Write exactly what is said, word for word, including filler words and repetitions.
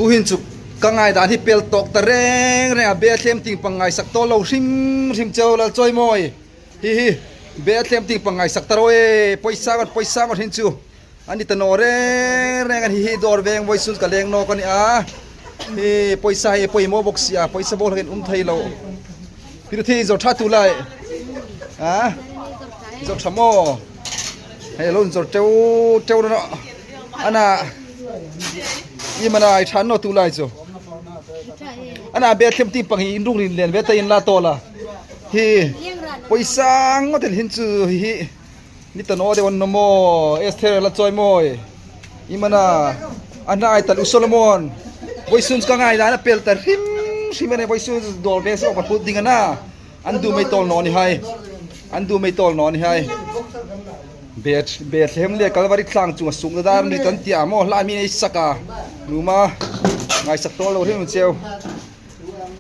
Tuhin chu ka ngaidan hi pel tawk ta reng reng a, Bethlehem tieng pang ngaisak tawl lo hrim hrim cheu Lalchawimawi. Hi hi, Bethlehem tieng pang ngaisak ta ro e, poisa ngot, poisa ngot hin chu. A ni ta naw reng reng a ni hi, dawr veng vawisun ka leng nawk a ni a. Hi poisa hi poimaw bawk si a, poisa bawk hlak in um thei lo. Pi Ruthi, zawr ṭha tu lai. Ha? Zawr ṭha maw? Hei lo zawr teu teu naw. Ana, i mana i ṭha naw tu lai chu. Ana, Bethlehem tieng pang hi in rung rin len ve ta in la tawl a. Hi poisa ngot el hin chu hi. Ni ta naw deu an naw maw, Esther Lalchawimawi. I mana, a hnai tal u Solomon. Vawisun chu ka ngaidan a pel ta hrim hrim a ni, vawisun chu dawr ve sawk ka put ding a na. An du mei tawl naw ni hai. An du mei tawl naw ni hai. Beth, Bethlehem le Calvary tlang chunga suk dar ni tan tia maw, hla mi nei saka. Numa, ngaisak tawl lo hrim cheu.